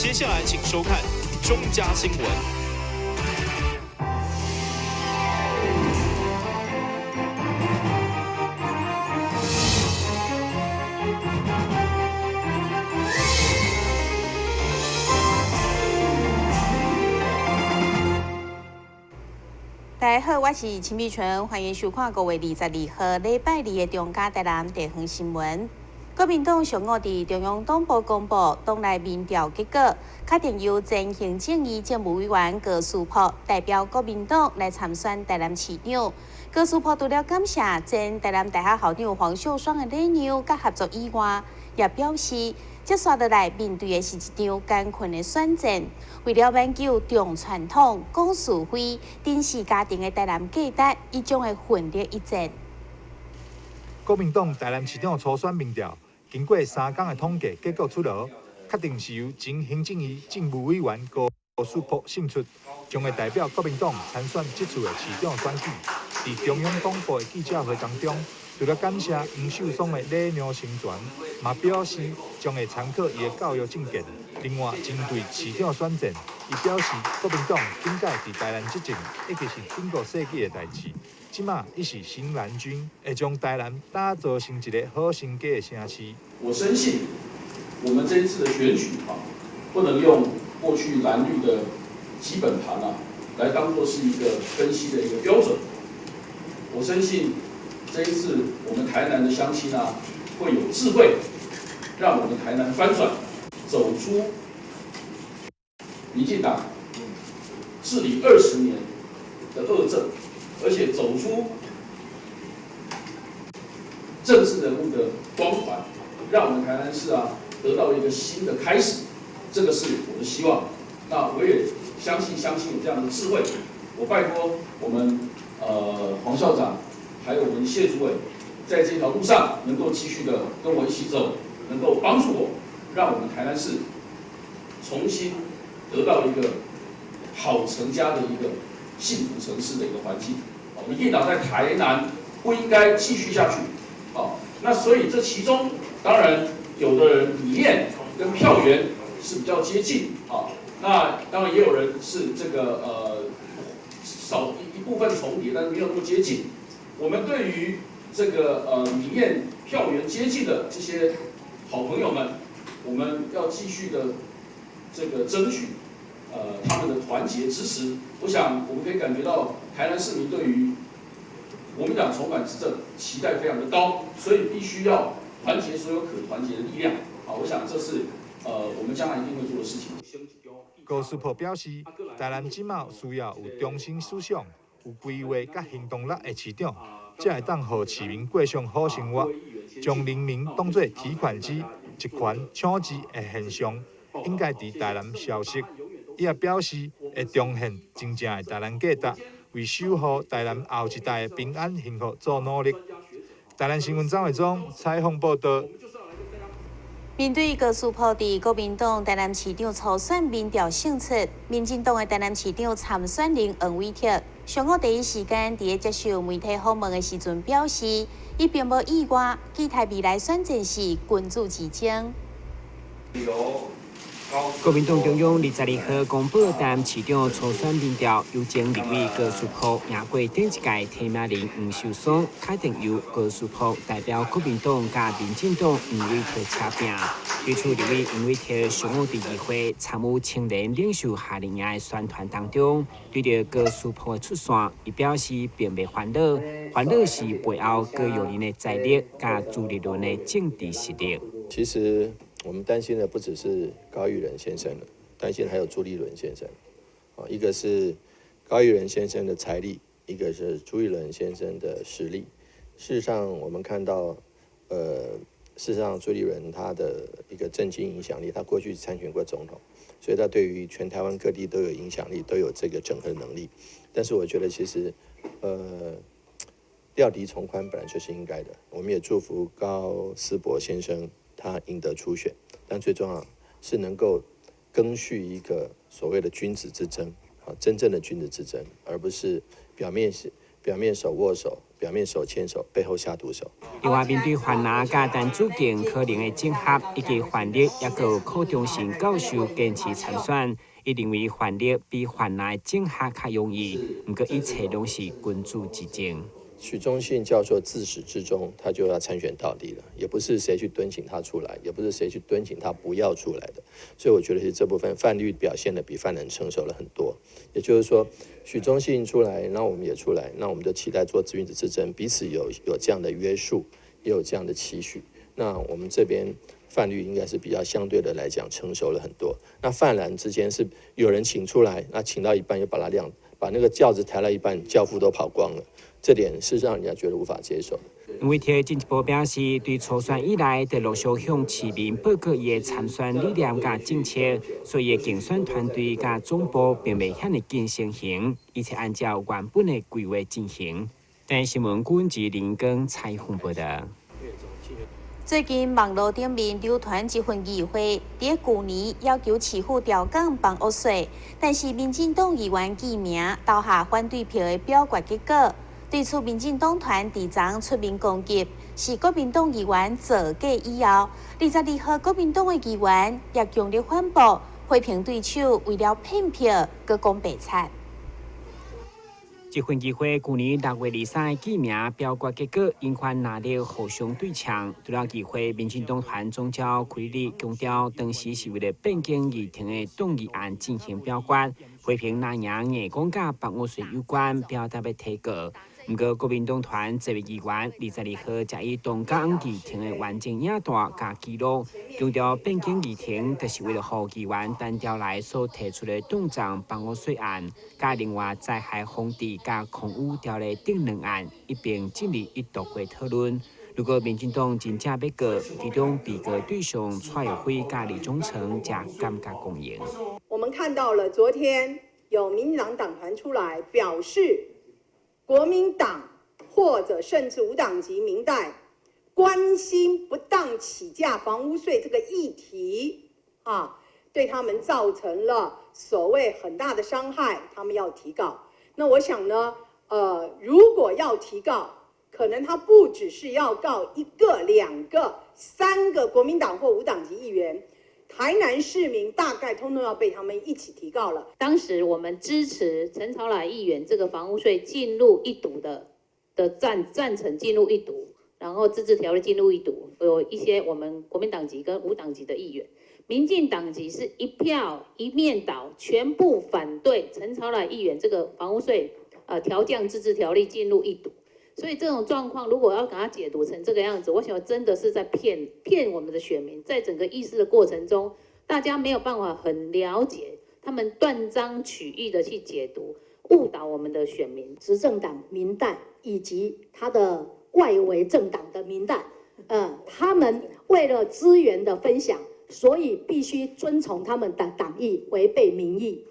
接下來請收看中嘉新聞。大家好，我是秦美純，歡迎收看5月22號禮拜二的中嘉台南地方新聞。國民黨上午佇中央黨部公布黨內民調結果，確定由前行政院政務委員高思博代表國民黨來參選台南市長。高思博除了感謝前台南大學校長黃秀雙的禮讓佮合作以外，也表示，接紲落來面對的是一場艱困的選戰。為了挽救重傳統、講是非、珍視家庭的台南價值，伊將會奮力一戰。國民黨台南市長初選民調，經過三工的統計結果出爐，確定是由前行政院政務委員高思博勝出，將會代表國民黨參選這次的市長選舉。佇中央黨部的記者會當中，除了感謝黃秀雙的禮讓成全，嘛表示將會參考伊的教育政見。另外，針對市長選戰，伊表示國民黨頂擺佇台南執政，已經是頂個世紀的代誌。這馬伊是新藍軍，會將台南打造成一个好成家的城市。我深信，我們這一次的選舉啊，不能用過去藍綠的基本盤啊，來當作是一個分析的一個標準。我深信，這一次我們台南的鄉親啊，會有智慧，讓我們台南翻轉，走出民進黨治理20年的惡政。而且走出政治人物的光環，讓我們台南市啊得到一個新的開始，這個是我的希望。那我也相信，相信有這樣的智慧。我拜託我們黃校長，還有我們謝主委，在這條路上能夠繼續的跟我一起走，能夠幫助我，讓我們台南市重新得到一個好成家的一個幸福城市的一個環境。民進黨在台南不應該繼續下去。那所以這其中當然有的人理念跟票源是比較接近啊，那當然也有人是這個少一部分重疊，但是沒有那麼接近。我們對於這個理念票源接近的這些好朋友們，我們要繼續的這個爭取他們的團結支持。我想我們可以感覺到台南市民對於國民黨重返執政期待非常的高，所以必須要團結所有可團結的力量。好，我想這是我們將來一定會做的事情。高思博表示，台南這馬需要有中心思想、有規劃佮行動力的市長，才會當予市民過上好生活。將人民當作提款機，一權搶治的現象應該佇台南消失。伊也表示會重現真正的台南價值，為守護台南後一代的平安幸福做努力。台南新聞張偉忠採訪報道。面對高思博佇國民黨台南市長初選民調勝出，民進黨的台南市長參選人黃偉哲上午第一時間佇咧接受媒體訪問的時陣表示，伊並無意外，期待未來選戰是君子之爭。國民黨中央22號公布台南市長初選民調，由前立委高思博贏過頂一屆提名人黃秀雙，確定由高思博代表國民黨佮民進黨黃偉哲車拚。對此，立委黃偉哲上午佇議會參與青年領袖夏令營的宣傳當中，對著高思博的出線，伊表示並袂煩惱，煩惱是背後高育仁的財力佮朱立倫的政治實力。其實我們擔心的不只是高育仁先生了，擔心還有朱立倫先生。一個是高育仁先生的財力，一個是朱立倫先生的實力。事實上，我們看到，事實上朱立倫他的一個政經影響力，他過去參選過總統，所以他對於全台灣各地都有影響力，都有這個整合能力。但是我覺得其實，料敵從寬本來就是應該的。我們也祝福高思博先生他贏得初選，但最重要是能夠赓續一個所謂的君子之爭，啊，真正的君子之爭，而不是表面手握手，表面手牽手，背後下毒手。另外，面對泛藍佮陳子敬可能的整合，以及泛綠抑閣有柯中信教授堅持參選，伊認為泛綠比泛藍整合較容易，毋過一切攏是君子之爭。許忠信教授自始至終，他就要參選到底了，也不是誰去敦請他出來，也不是誰去敦請他不要出來的。所以我覺得是這部分泛綠表現得比泛藍成熟了很多。也就是說，許忠信出來，那我們也出來，那我們就期待做君子之爭，彼此有這樣的約束，也有這樣的期許。那我們這邊泛綠應該是比較相對的來講成熟了很多。那泛藍之間是有人請出來，那請到一半又把他晾，把那個轎子抬到一半，轎夫都跑光了。這點是讓人家覺得無法接受的。黃偉哲進一步表示，對初選以來，就陸續向市民報告伊的參選理念佮政策，所以競選團隊佮總部並袂遐爾緊成型，一切按照原本的規劃進行。台視新聞軍志林光採訪報道。最近網路頂面流傳一份議會，佇舊年要求市府調降房屋稅，但是民進黨議員記名投下反對票的表決結果。對此，民進黨團佇昨出面攻擊，是國民黨議員造假以後，22號國民黨的議員也強烈反駁，批評對手為了騙票，閣講白賊。這份議會舊年6月23日記名表決結果，引發藍綠互相對嗆。除了議會，民進黨團總召開日強調，當時是為了變更議程的動議案進行表決，批評藍營硬講佮房屋稅有關，表達欲提告。毋過國民黨團這位議員22號才以東港議程的完整影帶佮記錄，強調變更議程就是為了予議員陳朝來所提出的凍漲房屋稅案，佮另外災害防治佮空污條例等兩案一併進入一讀會討論。如果民進黨真正欲告，其中被告對象蔡玉輝佮李忠誠才感覺公平。我們看到了昨天有民進黨黨團出來表示，國民黨或者甚至無黨籍民代關心不當起價房屋稅這個議題啊，對他們造成了所謂很大的傷害，他們要提告。那我想呢，如果要提告，可能他不只是要告一個、兩個、三個國民黨或無黨籍議員，台南市民大概通通要被他們一起提告了。當時我們支持陳朝來議員這個房屋稅進入一讀的贊成進入一讀，然後自治條例進入一讀，有一些我們國民黨籍跟無黨籍的議員，民進黨籍是一票一面倒，全部反對陳朝來議員這個房屋稅調降自治條例進入一讀。所以這種狀況，如果要給他解讀成這個樣子，我想真的是在騙我們的選民。在整個議事的過程中，大家沒有辦法很了解，他們斷章取義的去解讀，誤導我們的選民。執政黨民代以及他的外圍政黨的民代，他們為了資源的分享，所以必須遵從他們的黨意，違背民意。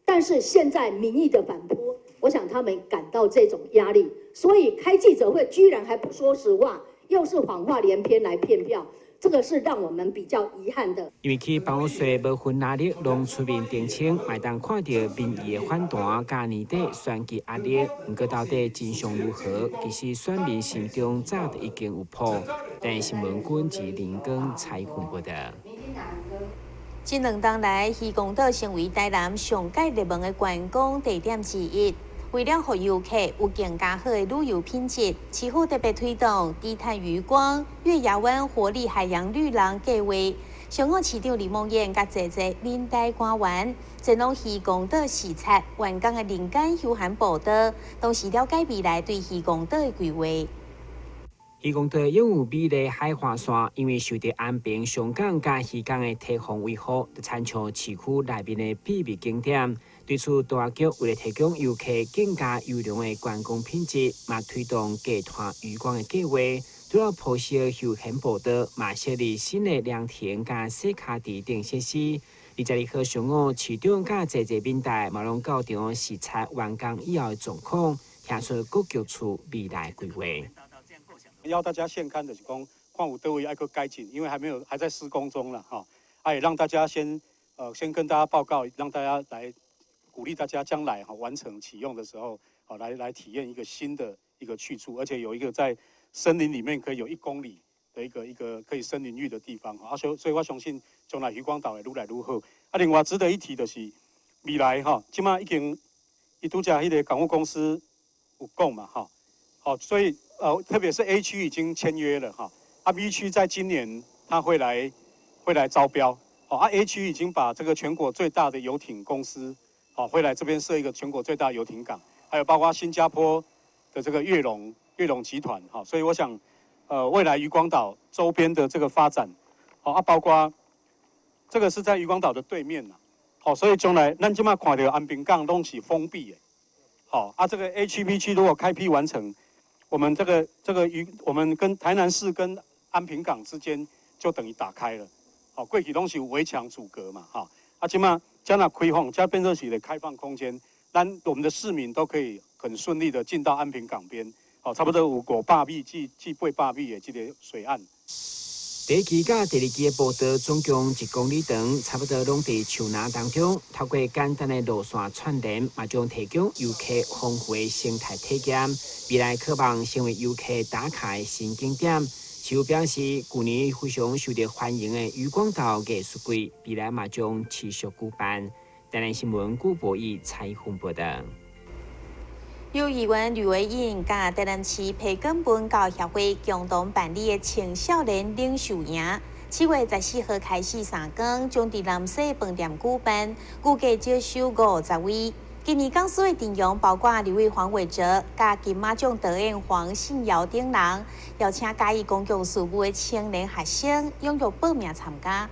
但是現在民意的反撲，我想他們感到這種壓力，所以開記者會居然還不說實話，又是謊話連篇來騙票，這個是讓我們比較遺憾的。因為起房屋稅無分藍綠，攏出面澄清，嘛會當看到民意的反彈，佮年底選舉壓力。毋過到底真相如何，其實選民心中早就已經有譜。台視新聞軍自林光採訪報道。這兩冬來，漁公島成為台南上蓋熱門的觀光地點之一。為了予遊客有更加好的旅遊品質，市府特別推動低碳漁光、月牙灣活力海洋綠廊計劃。上午市長李孟諺佮濟濟民代官員前往漁公島視察完工的林間休閒步道，同時了解未來對漁公島的規劃。漁公島擁有美麗海岸線，因為受著安平、上港佮漁港的堤防圍護，就親像市區內面的秘密景點。對此，都發局為了提供遊客更加優良的觀光品質，嘛推動低碳漁光的計劃。除了鋪設休閒步道，嘛設立新的涼亭佮洗跤池等設施。22號上午，市長佮濟濟民代嘛攏到場視察完工以後的狀況，聽出各局處未來規劃。要大家現看的是講，看有佗位愛閣改進，因為還沒有還在施工中了哈。啊，也讓大家先跟大家報告，讓大家來鼓勵大家將來哈完成啟用的時候，好來體驗一個新的一一個去處，而且有一個在森林裡面可以有1公里的一個可以森林浴的地方。啊，所以我相信將來漁光島會愈來愈好。啊，另外值得一提的是，未來哈，這馬已經伊拄才彼个港務公司有講嘛，哈，好，所以特別是 A 區已經簽約了哈，啊 B 區在今年他會來招標，好，啊 A 區已經把這個全國最大的遊艇公司，好，會來這邊設一個全國最大遊艇港，還有包括新加坡的這個悅龍集團，哈，所以我想，未來漁光島周邊的這個發展，好啊，包括這個是在漁光島的對面呐，好，所以將來咱這馬看著安平港攏是封閉的，好啊，這個 A 區 B 區如果開闢完成，我們這個漁，我們跟台南市跟安平港之間就等於打開了，好，過去攏是有圍牆阻隔嘛，哈，啊，這馬將來開放，這變做是一個開放空間，咱我們的市民都可以很順利的進到安平港邊，好，差不多有500米至800米的這個水岸。第一期佮第二期的步道總共1公里長，差不多攏佇樹林當中。透過簡單的路線串聯，嘛將提供遊客豐富的生態體驗。未來可望成為遊客打卡的新景點。市府表示，舊年非常受到歡迎的漁光島藝術季，未來嘛將持續舉辦。台南新聞古博義採訪報道。由議員呂維穎佮台南市培根文教協會共同辦理的青少年領袖營，7月14號開始3天，將佇南勢飯店舉辦，預計招收50位。今年講師的陣容包括立委黃偉哲、佮金馬獎導演黃信堯等人，邀請嘉義公共事務的青年學生踴躍報名參加。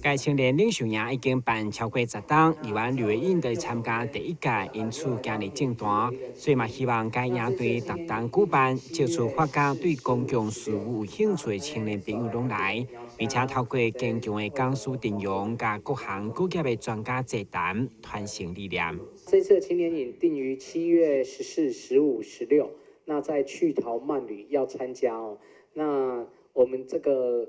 該青年領袖營已經辦超過10冬，議員呂維穎就參加第一屆，因此今日政壇，所以嘛希望該營隊逐冬舉辦，借此發展對公共事務有興趣的青年朋友攏來，並且透過堅強的講師陣容，佮各行各業的專家座談，傳承理念。這次青年營定於7月14、15、16，那在趣陶慢旅要參加哦。那我們這個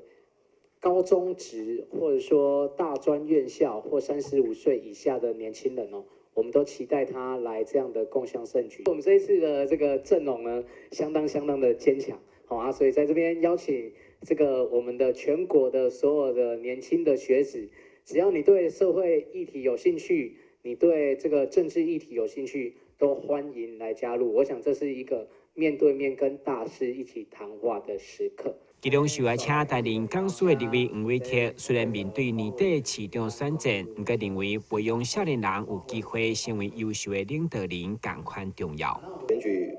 高中職或者說大專院校或35歲以下的年輕人哦，我們都期待他來這樣的共襄盛舉。我們這一次的這個陣容呢，相當相當的堅強，好啊，所以在這邊邀請這個我們的全國的所有的年輕的學子，只要你對社會議題有興趣，你對這個政治議題有興趣，都歡迎來加入。我想這是一個面對面跟大師一起談話的時刻。其中受邀請擔任講師的立委黃偉哲，雖然面對年底市長選戰，毋過認為培養少年人有機會成為優秀的領導人，仝款重要。選舉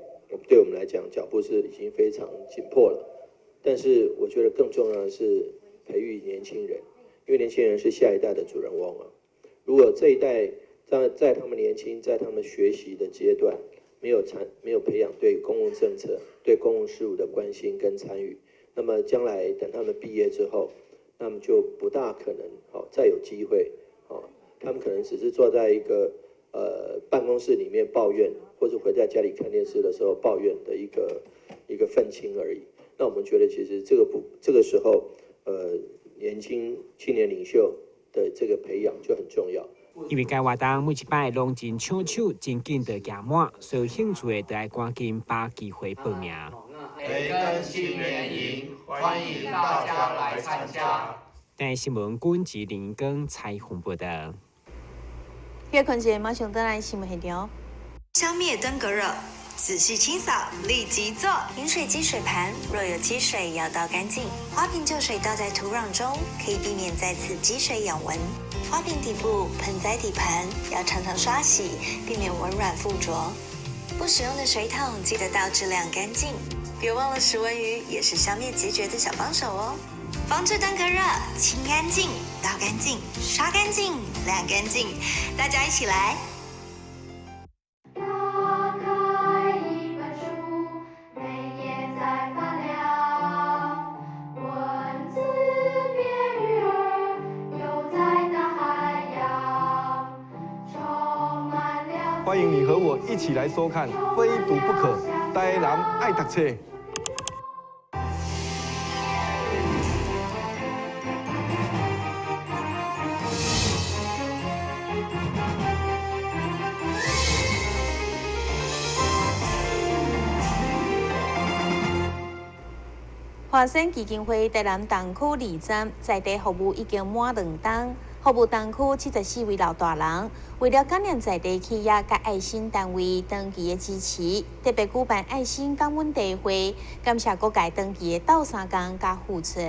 對我們來講，腳步是已經非常緊迫了。但是我覺得更重要的是培育年輕人，因為年輕人是下一代的主人翁啊。如果這一代在他們年輕，在他們學習的階段，沒有培養對公共政策、對公共事務的關心跟參與，那麼將來等他們畢業之後，那麼就不大可能好再有機會，哦，他們可能只是坐在一個辦公室裡面抱怨，或者回在家裡看電視的時候抱怨的一個憤青而已。那我們覺得其實這個不這個時候，年輕青年領袖的這個培養就很重要。因為該活動每一擺攏真搶手，真緊就額滿，所以有興趣的就愛趕緊把機會報名。培根青年營，歡迎大家來參加。台新聞軍吉林根采訪報道。葉坤姐馬上轉來新聞現場。消滅登革熱，仔細清掃，立即做。飲水機水盤若有積水，要倒乾淨。花瓶舊水倒在土壤中，可以避免再次積水養蚊。花瓶底部、盆栽底盤要常常刷洗，避免蚊卵附着。不使用的水桶記得倒置晾乾淨。別忘了食蚊魚也是消滅孑孓的小幫手哦。防治登革熱，清乾淨，倒乾淨，刷乾淨，晾乾淨，大家一起來。打開一本書，每頁在發亮，文字變魚兒，游在大海洋，充滿了。歡迎你和我一起來收看《非讀不可》，台南愛讀冊。華山基金會台南東區二站在地服務已經滿2冬，服務東區74位老大人。為了感謝在地企業佮愛心單位長期的支持，特別舉辦愛心感恩茶會，感謝各界長期的鬥相共佮付出。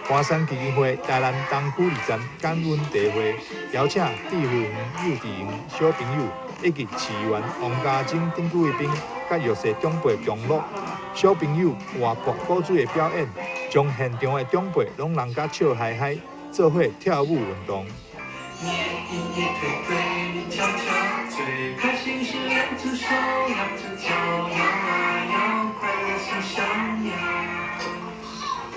華山基金會台南東區二站感恩茶會，邀請智慧園幼稚園小朋友以及市議員王家珍等貴賓，佮弱勢長輩同樂。小朋友活潑古錐的表演，將現場的長輩攏人共笑嗨嗨，做伙跳舞運動。捏捏推推，你瞧瞧，最開心是兩隻手，兩隻腳，搖啊搖，快樂像小鳥。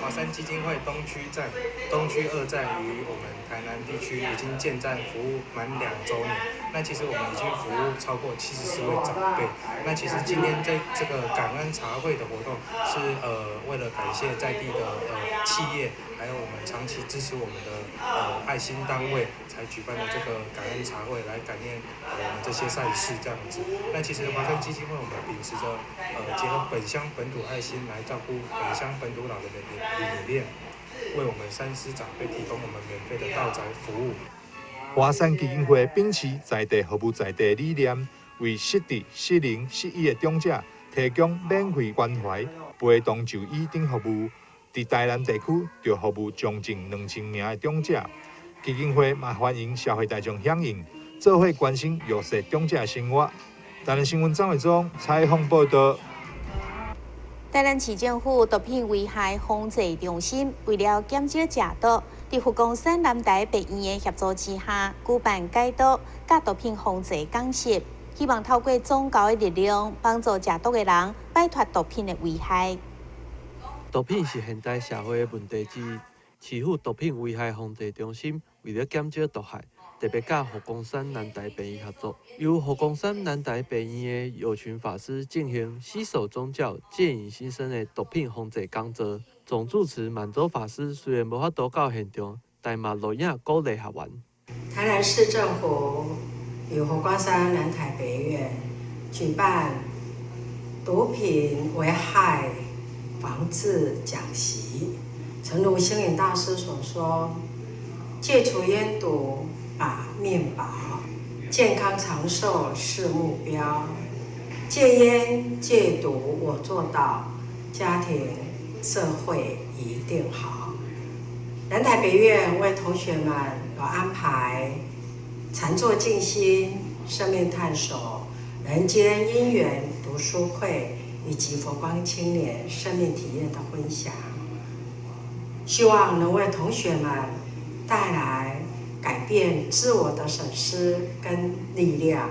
華山基金會東區站、東區二站於我們台南地區已經建站服務滿2週年。那其實我們已經服務超過74位長輩。那其實今天這這個感恩茶會的活動是為了感謝在地的企業，還有我們長期支持我們的愛心單位，才舉辦的這個感恩茶會，來感念我們這些善事這樣子。那其實華山基金會我們秉持著結合本鄉本土愛心來照顧本鄉本土老人的理念，為我們山師長輩提供我們免費的到宅服務。華山基金會秉持在地服務在地理念，為失智、失能、失醫的長者提供免費關懷、陪同就醫等服務。佇台南地區，就服務將近2000名的長者。基金會嘛歡迎社會大眾響應，做伙關心弱勢長者的生活。台南新聞張偉忠採訪報道。台南市政府毒品危害防治中心為了減少食毒，佇佛光山南台別院的協助之下，舉辦解毒佮毒品防治講習，希望透過宗教的力量，幫助食毒的人擺脫毒品的危害。毒品是現代社會的問題之一。市府毒品危害防治中心為了減少毒害，特別佮佛光山南台病院合作，由佛光山南台病院的藥群法師進行攜手宗教、戒癮新生的毒品防治講座。總住持滿洲法師雖然無法度到現場，但嘛錄影鼓勵學員。台南市政府與佛光山南台別院舉辦毒品危害防治講習。誠如星雲大師所說，戒除煙毒，把命保，健康長壽是目標。戒煙戒毒我做到，家庭社會一定好。南台別院為同學們有安排禪坐靜心、生命探索、人間因緣讀書會以及佛光青年生命體驗的分享。希望能為同學們帶來改變自我的省思跟力量。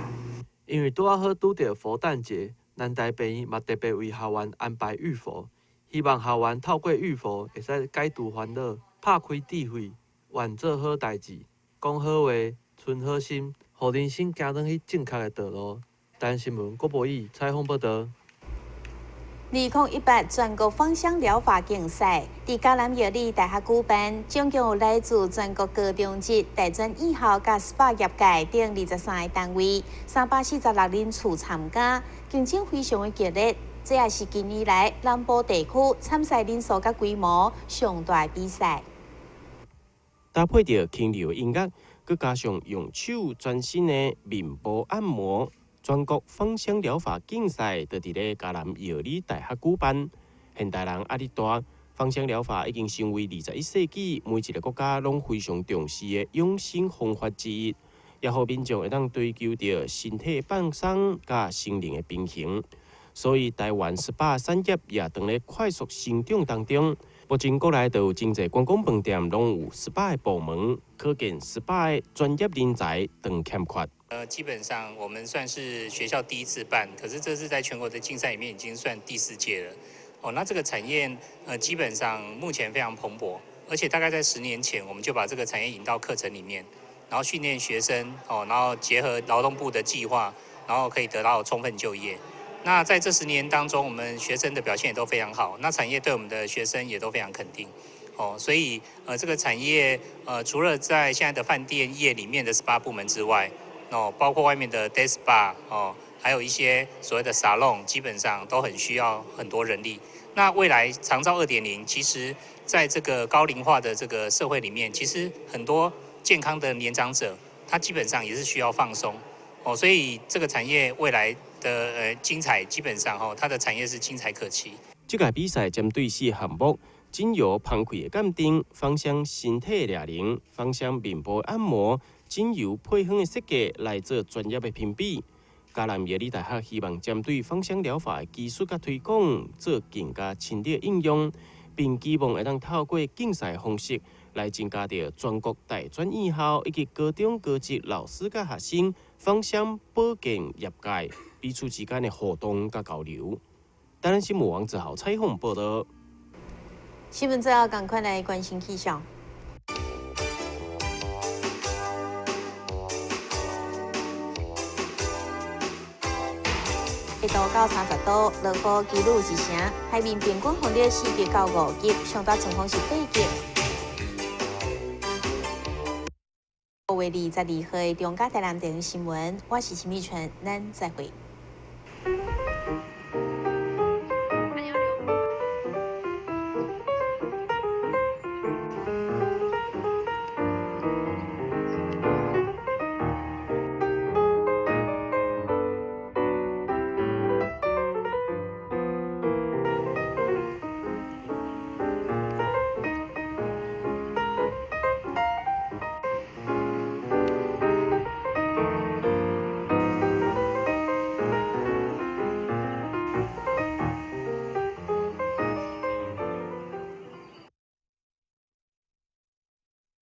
因為拄仔好拄著佛誕節，南台病院嘛特別為學員安排浴佛，希望學員透過浴佛會使解除煩惱，拍開智慧，願做好代誌，講好話，存好心，予人生行轉去正確的道路。台南新聞郭博義採訪報導。2018全國芳香療法競賽佇嘉南藥理大學舉辦，總共有來自全國高中職、大專院校佮 SPA 業界等23個單位，346人次參加，競爭非常的激烈。這也是近年來南部地區參賽人數佮規模上大的比賽。搭配著輕柔音樂，閣加上用手全身的面部按摩。全國芳香療法競賽就佇咧嘉南藥理大學舉辦。現代人壓力大，芳香療法已經成為21世紀每一個國家攏非常重視的養生方法之一，也予民眾會當追求著身體放鬆佮心靈的平衡。所以，台灣 SPA 產業也當咧快速成長當中。目前國內就有真濟觀光飯店攏有 SPA 的部門，可見 SPA 的專業人才當欠缺。基本上我們算是學校第一次辦，可是這是在全國的競賽裡面已經算第四屆了。哦，那這個產業基本上目前非常蓬勃，而且大概在10年前我們就把這個產業引到課程裡面，然後訓練學生哦，然後結合勞動部的計劃，然後可以得到充分就業。那在這10年當中，我們學生的表現也都非常好，那產業對我們的學生也都非常肯定。哦，所以這個產業除了在現在的飯店業裡面的 SPA 部門之外，哦，包括外面的 day spa 哦，還有一些所謂的沙龍，基本上都很需要很多人力。那未来长照2.0，其实在这个高龄化的这个社会里面，其实很多健康的年长者，他基本上也是需要放松哦，所以这个产业未来的精彩，基本上哈，它的产业是精彩可期。这个比赛针对四项目：精油芳气的鉴定、芳香身体疗能、芳香面部按摩、精油配方的设计来做专业的评比。嘉南药理大学希望针对芳香疗法的技术佮推广做更加深入的应用，并期望会当透过竞赛方式来增加著全国大专院校以及高中高职老师佮学生芳香保健业界彼此之间的互动佮交流。台南新闻王子豪采访报道。新闻最后，赶快来关心气象。1度到30度，落雨几率1成，海面平均风力4级到5级，上大阵风是8级。5月22号的中嘉台南电视新闻，我是陈美纯，咱再会。